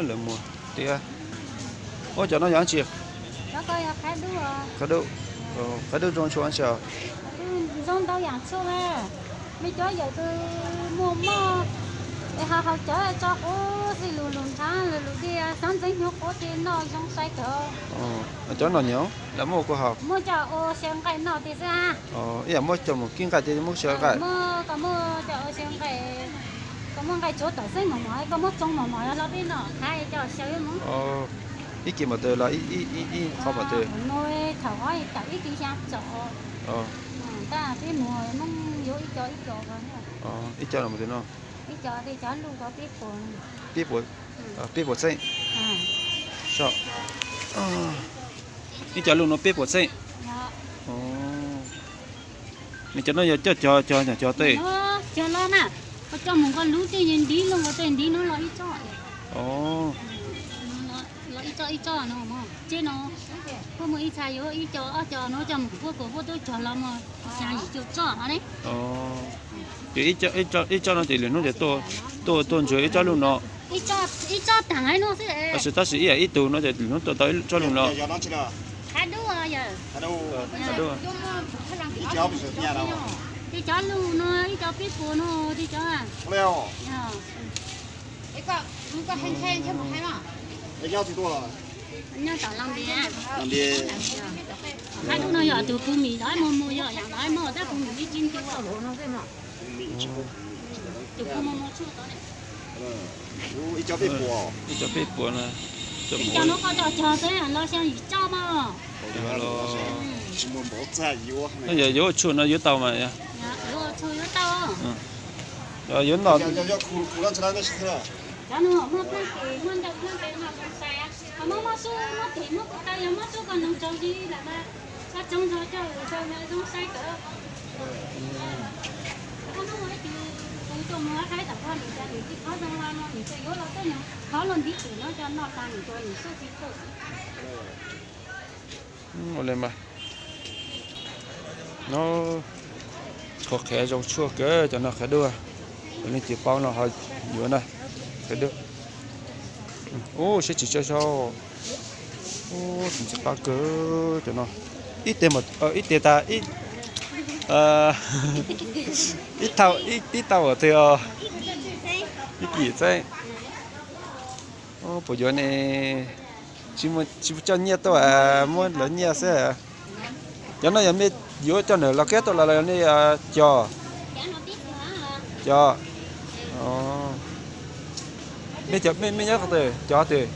Lawv muag tiab. Ua cov no yog dab tsi? Qab dub. Qab dub zoo tshua dab tsi os? Zoo ntau yam tshua. Me cov yawm tus muag moj es ho haus cawv tso quav xi lus lus nthab lus lus diaj xab ntxeev hnyuv quav ti noj zoo sai kawg. Cov no nyob lawv muaj kua haus. Muaj cov ua xyaw nqaij noj tiag xwb. Ib yam muaj cov mus kib nqaij tiag muaj xyaw nqaij. Koj muaj cov ua xyaw nqaij, koj muaj nqaij tsuav tawm xeeb mos mos, koj muab tsoo mos mos los peb noj, hais cov xyaw mus. Ib kis npaum twg los ib qho npaum twg? Thaum ub tawm ib kis xya caum. Tab peb mus Hmoob yuav ib co ib co. Ib co los npaum twg no? Ib co tej cov luj ko peb puas, peb puas, peb puas txeej. Ib co luj no peb puas txeej. Nws cov no yog coj cog, cog nyom cog tej. Cog los na, koj coj mus koj lub tej ntiv loj nkaus tej ntiv no los ib tsob. Los ib tsob ib tsob no, tseb no, koj muaj ib txha yuav ib co ob co no coj mus kuaj kom kuaj tub cog los mus xya yim cuaj tsob no ne. Ces ib tsob no ces lwm hnub ces tuaj, tuaj ntsuag ib tsob luj no. Ib tsob taag no xwb. Tab sis ib yam ib tug no ces lwm hnub tuaj tau ib tsob luj no. Tej cov luj no, ib co peb puas no, tej cov. Nyob tom Los Npias. Qab dub no yog tus pug mis los muag muag, yog yam los muag tab pug mis ib tsis ntu. Tus pug muag muag tshuaj tod ne. Ib co peb puas no. Ib co no koj coj cog xwb los xya yim tsob mog. Yog yuav ua tshuaj no yuav tau mas. Yuav ua tshuaj yuav tau. Yuav no. Cov no muaj pleej tes, muaj ncauj pleej tes no zoo sai. Ho muab muab sub muab tes muab kuv taw yog muab sub koj noog tsaug zis lawm mas, koj tsaug zog coj lus tsaug zoo sai kawg. Koj muab ib tus tus tuaj mus haib tom koj nws cov nws tsis qhov zoo los no nws tsuas yuav los tej nyuag qhov luaj ntiv tus no coj noj tag nws tsuas nws xub tsis tuaj. Ua li mas, no qhov qhiav zoo tshuaj kawg cov no qhiav dub. Ua li ces paub no ho yuav na, qhiav dub. Ub, siab tsis tsaug zog. Ub, tsis pab kawg cov no. Ib teg, ib teg tas, ib tau, ib tib tau twg os. Ib kis txeeb. Puas yuav ne? Tsis coj nyiaj tuaj, muab lawv nyiaj xwb. Cov no yog mej yuav coj nam los kiag tuaj los nej cog? Cog. Mej nyob qhov twg, cog qhov twg?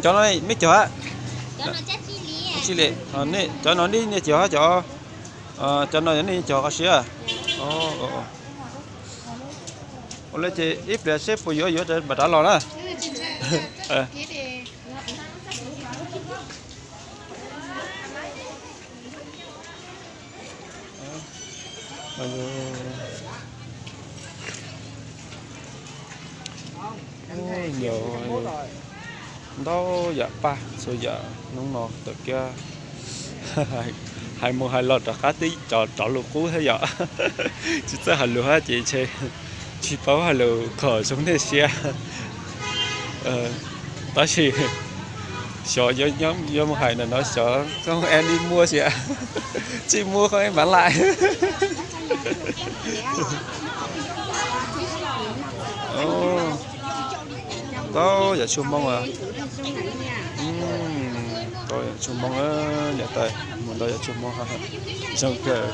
Cov no mej cog? Tsis li, cov no nej cog cov, cov no yog nej cog koj siab. Ua li ces ib pliag seb puas yuav yuav mam rov los na. Ntau yam paj txhua yam hnub no tawm kiag. Hais mus hais los rov qab twb rov lus qub thiab yom. Tsis txawj hais lus hab ces ntshe tsis paub hais lus kom zoo nej siab. Tab sis xyov yuav mus hais ntawm no xyov koj e li muaj sia, tsis muaj koj e mav laim. Tau yam tshuaj Hmoob, tau yam tshuaj Hmoob, yam tais mus ntau yam tshuaj Hmoob zoo kawg.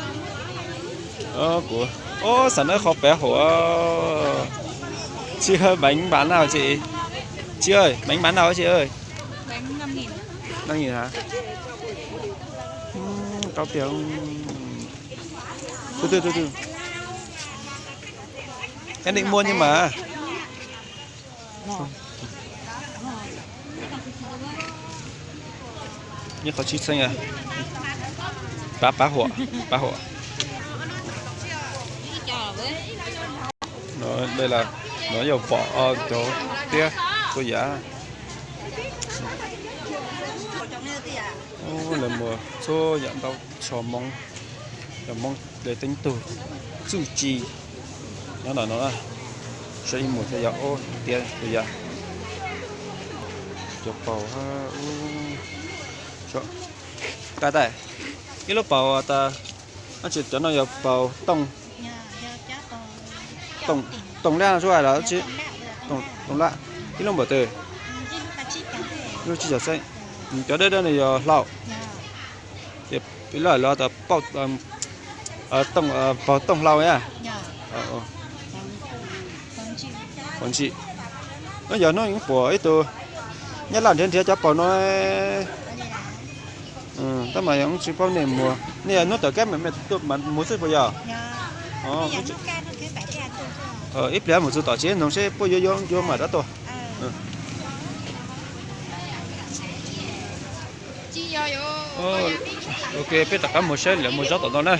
Kuv, ub, xav noj qhov pav huam. Tsis, bánh màn nào chị? Chị ơi, bánh màn nào chị ơi? Năm nghìn hả? Tao tiền. Từ từ, từ từ. Em định mua nhưng mà Nyiaj qhov tsib txheeb, pab, pab huam, pab huam. Đây là nó dầu vỏ, cov tiab txhua yam. Lawv muag txhua yam ntau. Tsho Hmoob, cov Hmoob le teeb tug txuj ci nyob ntawm no na. Saib ib mus thiab yog tiab yom. Cov paus, qa tas, ib lub paus tas, cov no yog paus tooj, tooj laj no xwb los, tooj laj, ib lub npaum twg? Lub tsib caug xeeb. Cov dawb dawb no yog hlau. Ces ib lub los tas paus tooj hlau na. Ntsim, no yog hnub puas ib tug Nyab Laj nrhiav nrhiav cov paus no. Tab mas yog tsis paub nej mus, nej yog hnub tom qab mas mus xwb puas yog? Ib pliag mus txog tom tsev noog seb puas yuav yuav mam rov tuaj. Ok, peb rov qab mus saib lawv muag zaub tom no na.